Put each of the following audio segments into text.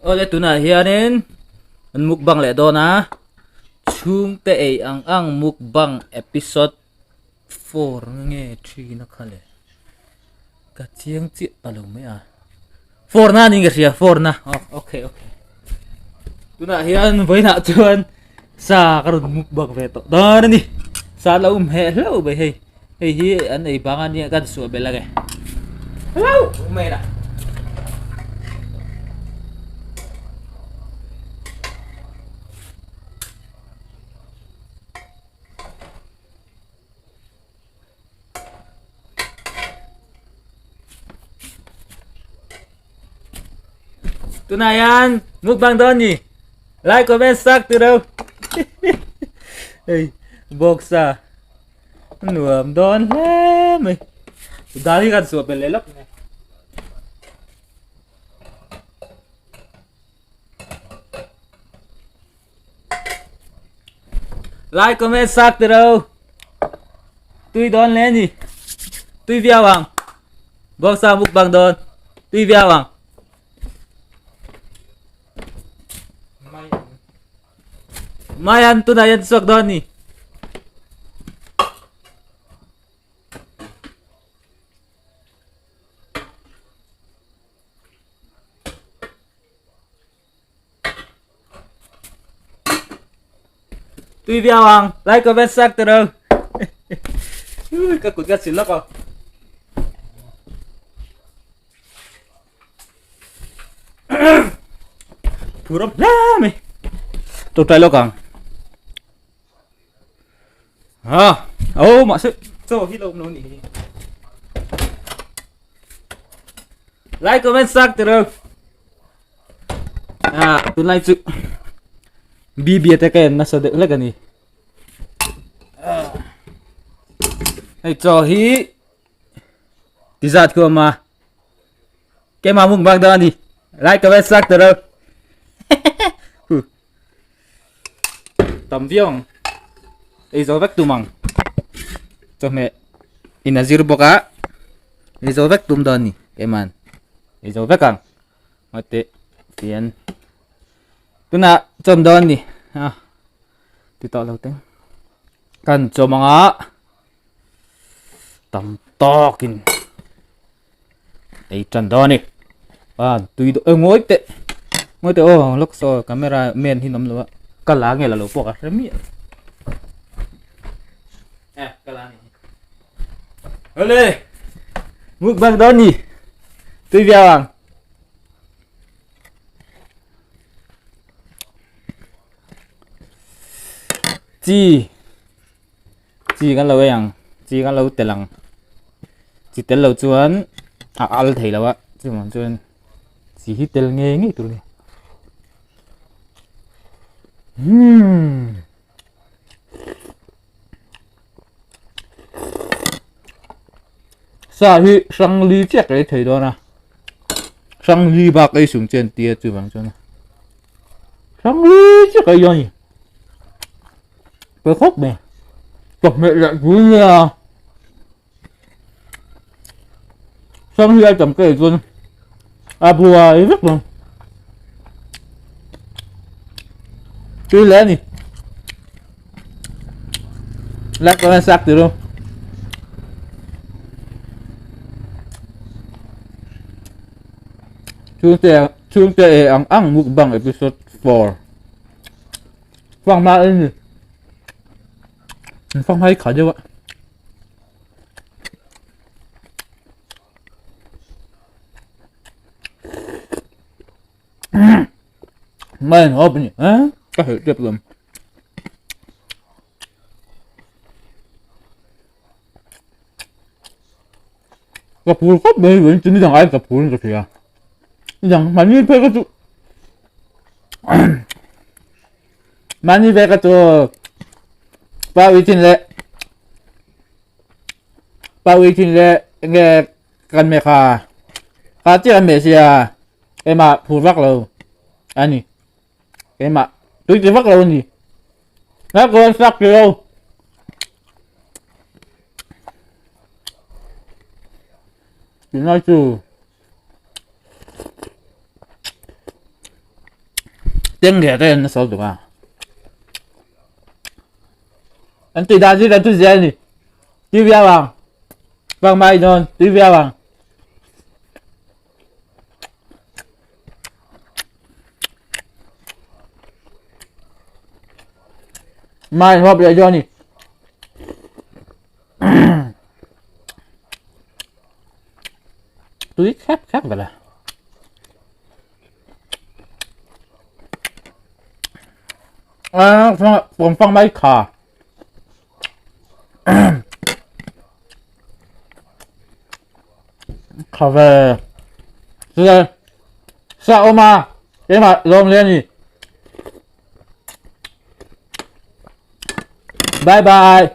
Awle tunah hianin an mukbang leh dawn a chhungte ei ang ang mukbang episode four nge thin a kha le ka chiang chiah ta lo mai a four na ni ka hria four na aw okay okay tunah hian vawiinah chuan sa ka rawn mukbang ve tawh dawn a ni sa lo awm heh hlauh mai hei. Hei hi an ei bang a nia kan suah belh ange. Hello! Mai la. Tunah hian mukbang dawn ni. Like comment sak tu ro. Hei boxa nuam dawn hle mai. Dal hi kan suah belh leh lawk nge. Like comment sak tu ro. Tui dawn hle ni. Tui viau ang. Boxa mukbang dawn. Tui viau ang. Mayan tunah hian chhuak dawn ni. Tui viau ang like comment sak te ro. Ka kut ka sil lawk aw. Phur awm hle mai. Tawngtai lawk ang. Ha, oh mahse chaw hi lo awm lo nih hi. Like comment sak te ro. Ah, tunlai chu BB te ka en nasa deuh hlek a ni. Hei chaw hi ti zat khu awm a. Keimah mukbang dawn a ni. Like comment sak ta ro. Tam viau ang. Ei zo vek tum ang. Chawhmeh in a zir bawk a. Ei zo vek tum dawn a ni keiman. Ei zo vek ang. Mate tian tunah chawm dawn a ni. A ti tawh lo teng. Kan chawm anga tam tawkin ei tan dawn a ni a tui dawn e ngawi teh ngawi teh aw lawk saw camera man hi an awm lo a ka la nge la lo pawh ka hre miah lo e ka la ni awle mukbang dawn ni tui viau ang chi Chi kan lo ei ang chi kan lo tel ang chi tel lo chuan a al thei lo a chuvang chuan chi hi tel ngei ngei tur a ni umm sa hi hrang li chiah ka ei thei dawn a hrang li bak ei sung che an tia chuvang chuan hrang li chiah ka ei dawn a ni. Pe khawp mai chawhmeh leh tui nia sang hi a tam ka ei chuan a buai vek mai tui hle a ni like comment sak tiro chhungte chhungte e ang ang mukbang episode 4 Fang hma a ni. Fang hma hi kha deuh a. Mai an hawp a ni a ka helh tep lawm. Ka phur khawp mai vawin chu nidang ai ka phur in ka hria. Nidang mahni phei ka chu mahni ve ka chu pa ui thin leh pa ui thin leh enge kan me kha kha chiah kan me sia keimah phur vak lo ani keimah tui ti vak lo ani na kawn sak ti lo tunlai chu. Tengge te an nasa lutuk a. An tui dan chu kan thu zel ni. Tui viau ang. Vang mai dawn tui viau ang. Mai hawp leh dawn ni. Tui khep khep vela. À, phong phong mai khà. Kha ve. Chuan sa awm a, keimah lawm hle a ni. Bye bye.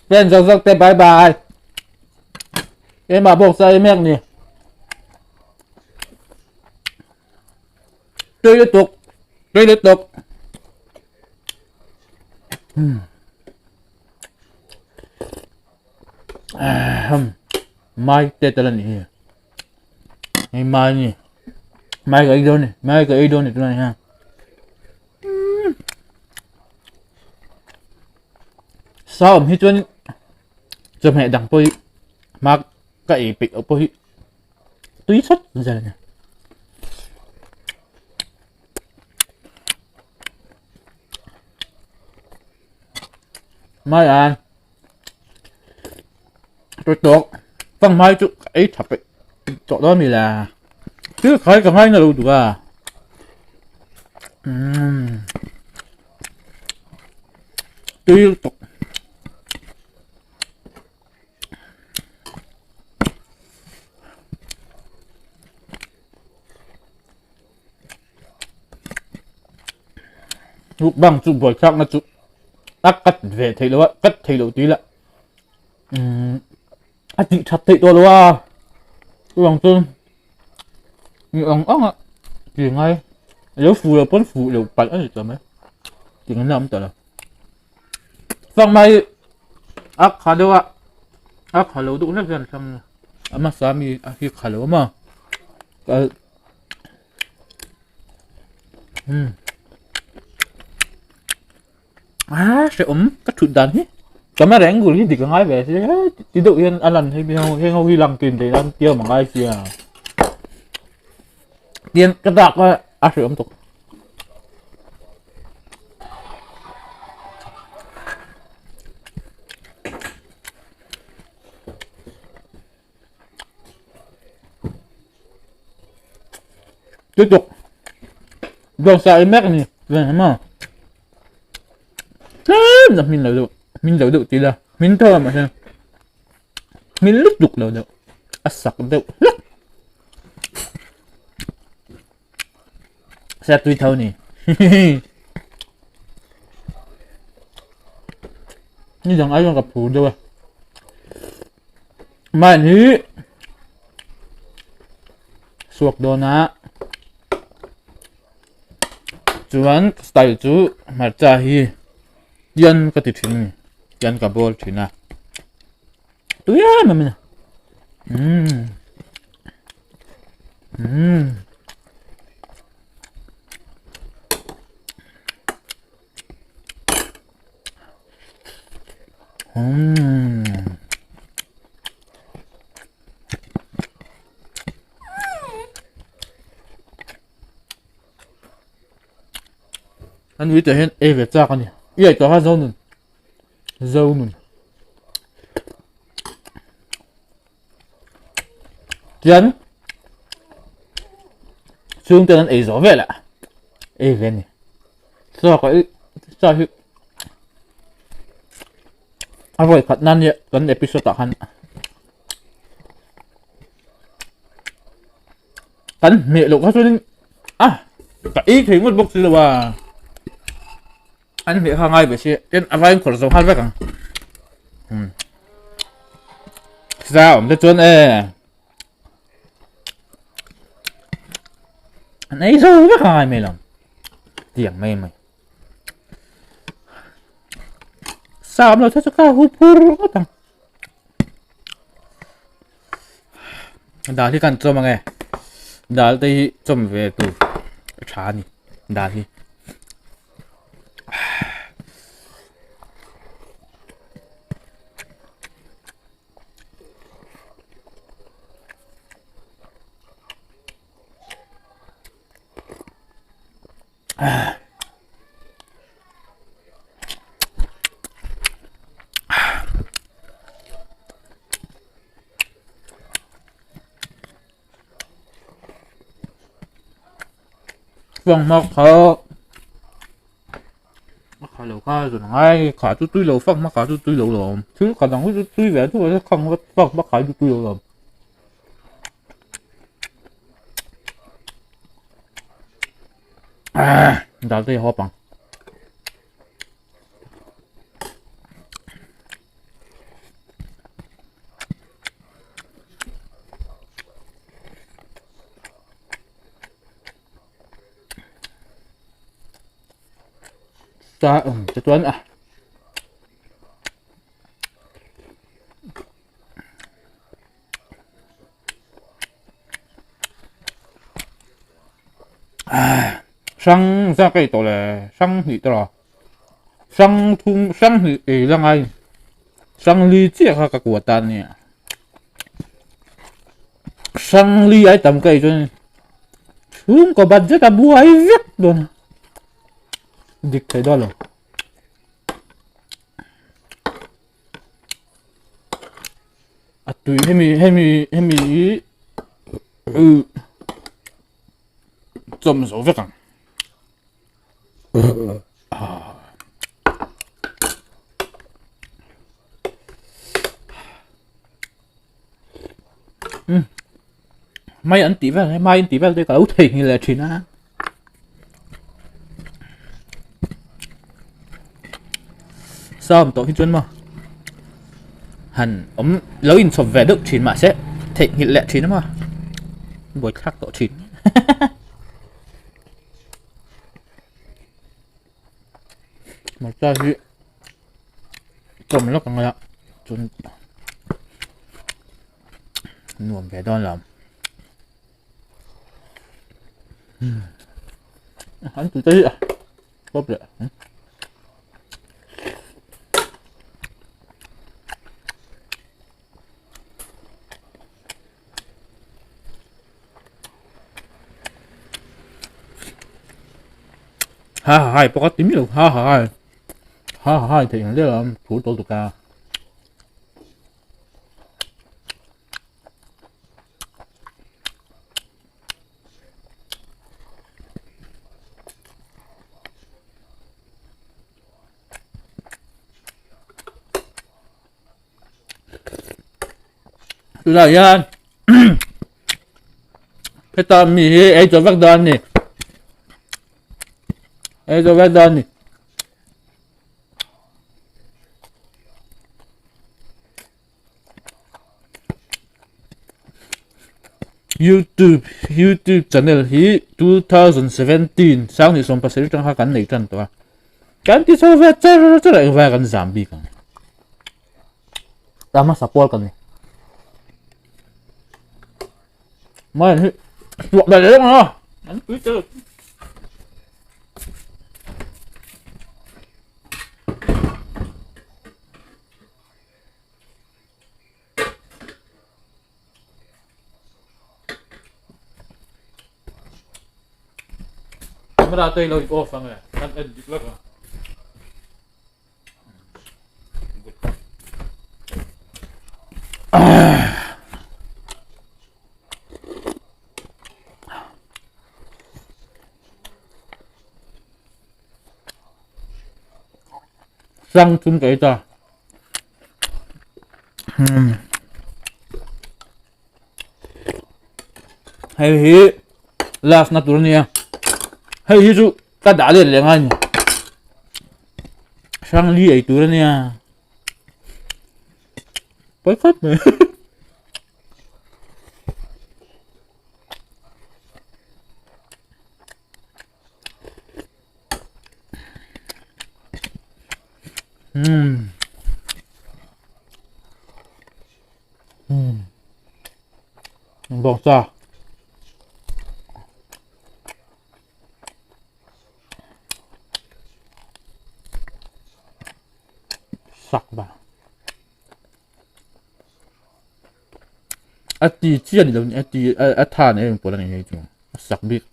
Friend zawk zawk te bye bye. Keimah bawk sa em ek ni. Tui lutuk. Tui lutuk. Hmm. Ahem. Mai te tel a nih hi. Hei mai ni. Mai ka ei dawn ni. Mai ka ei dawn ni tunah hian. Sa awm hi chuan chawhmeh dang pawh hi hma ka ei peih loh pawh hi tui sawt zel a ni. Mai an tui tawk fanghmai chu ka ei tha peih tawh dawn mi le thil khai ka ngaina lo duh a umm tui lutuk. Mukbang chu buaithlakna chu a cut ve theih loh a cut theih loh tih lah umm a tih that theih tawh lo a chuvang chuan ni ang ang a ti ngai lo fuh loh pawn fuh loh palh a ni ta mai tih an la awm ta lo fanghma hi a kha deuh a a kha lo deuh hlek hian a thlang a a hmasa ami hi kha lo a maw. Umm a hrehawm ka thut dan hi camera angle hi dik a ngai ve si ti deuh hian a lan hei heng ho hi lang tlin theih nan tiam a ngai sia tian ka dak a a hrehawm tawk. Tiếp tục Dawng sa ei mek a ni chuan maw tlem na hmin lo deuh hmin lo deuh tih ila hmin tho a mahse hmin lutuk lo deuh a sak deuh hlek sia tui tho a ni ni dang ai chuan ka phur deuh a mahni suak dawn a chuan style chu hmarcha hi tian ka ti thin a ni tian ka bawl thin a tui em em a ni umm umm. Umm. An ui tah hian ei ve chak a ni. I ei tawh kha zo nun. Zo nun. Tian chhungten an ei zawh vel ah ei ve a ni. Chaw ka ei chaw hi a vawi khat nan nia kan episode ah khan kan hmeh loh kha chuanin a ka ei thei ngawt bawk si lo a an hmeh kha ngai ve si tin a vaiin khawrh zo nghal vek ang um sa awm te chuan e An ei zo vek a ngai mai lo. Tiang mai mai. Sa awm lo te chu ka hu phur ngawt ang. Dal hi kan chawm ange dal te hi chawm ve tur a tha a ni dal hi. Fanghma kha a kha lo kha zun ngai kha chu tui lo fanghma kha chu tui lo lawm thil kha dang hi chu tui ve thu a fanghma kha hi chu tui lo lawm. Dal te hi hawp ang. Ta te chuan a. Hrang zak ei tawh le hrang hnih te rawh hrang thum hrang hnih ei la ngai hrang li chiah kha ka kua ta ania hrang li ai tam ka ei chuan chhungkaw budget a buai vek dawn a dik thei dawn lo. A tui hemi hemi hemi hi uh chawm zo vek ang um mai an tih vel mai an tih vel te ka lo theihnghilh leh thin a. Sam tawh hi chuan maw han awm lo inchhawp ve deuh thin mahse theihnghilh leh thin a maw buaithlak tawh thin hmarcha hi chawm lawk ang a chuan nuam ve dawn lo. An tui te hi a pawp leh ha ha hai pawh ka ti miau ha ha hai ha ha hai theih ang zel a phur tawh tuk a. Tunah hian heta mi hi ei tawh vek dawn a ni ei tawh vek dawn a ni. Youtube youtube channel hi 2017 sanghnih 17 atang kha kan nei tan tawh a kan ti chho ve char char a engvai kan zam bik ang ta hmasa pawl ka ni mai hi tuah belh leh ang a an pui tel Camera te lo off ang e kan en dik lak a. Sang chung ka ei ta. Hei hi last na tur ania hei hi chu ka dah let leh ngai ni hrang li ei tur ania pawi khawp mai. Umm. Umm. Bawngsa. Sak va. A ti chi a ni lo a ti a tha ni em pawh a ni hei chu a sak bik.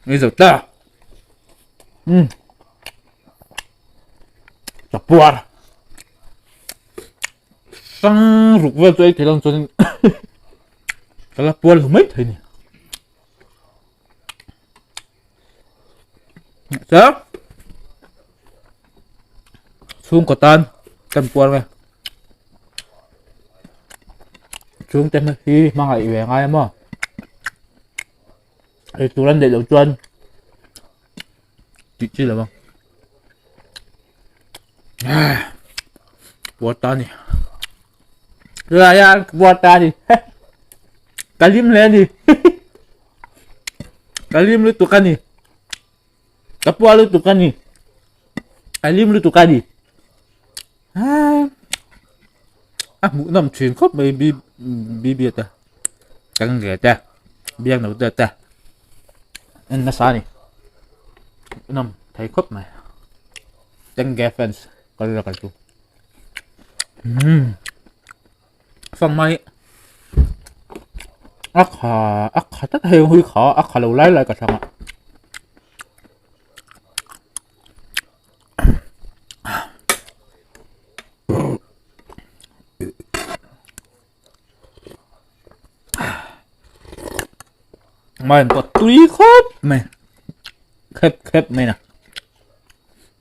Ni zo ta. Ka puar. Sang ruk vel chu ei thei lo chuan ka la puar lo mai thei ni. Chuan chhungkaw tan kan puar nge chhungte hi hmangaih ve ngai a maw ei tur an neih loh chuan tih chi lo ang puar ta a ni tunah hian puar ta a ni ka hlim hle a ni. Ka lim lutuk a ni. Ka pua lutuk a ni. A lim lutuk a ni. A hmuh nawm thin khawp mai bi bi te kan nge te biak no te te en nasa a ni nawm thei khawp mai tengge fans kal la kal chu Fang mai a kha a kha tlat a hei hui kha a kha lo lai lai ka thlang a. Mai an pawt tui khawp mai khep khep mai na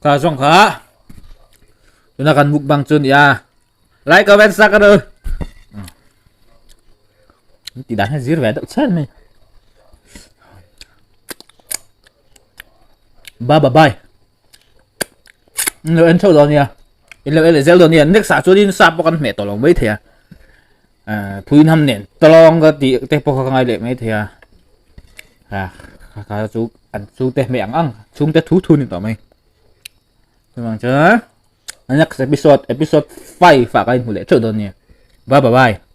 kha zawng kha tuna kan mukbang chu nia. Like comment subscribe Ti dan hi zir ve deuh chen mai. Bye bye bye. Lo en theuh dawn nia. In lo en leh zel dawn nia. Next ah chuanin sap pawh kan hmeh tawh lo mai thei a. Phuin ham nen tawng ka tih te pawh kha ka ngai leh mai thei a. Kha chu an chhungte hmeh ang ang chhungte thu thu ni tawh mai. Chuvang chuan next episode episode 5 ah ka inhmu leh theuh dawn nia. Bye bye bye.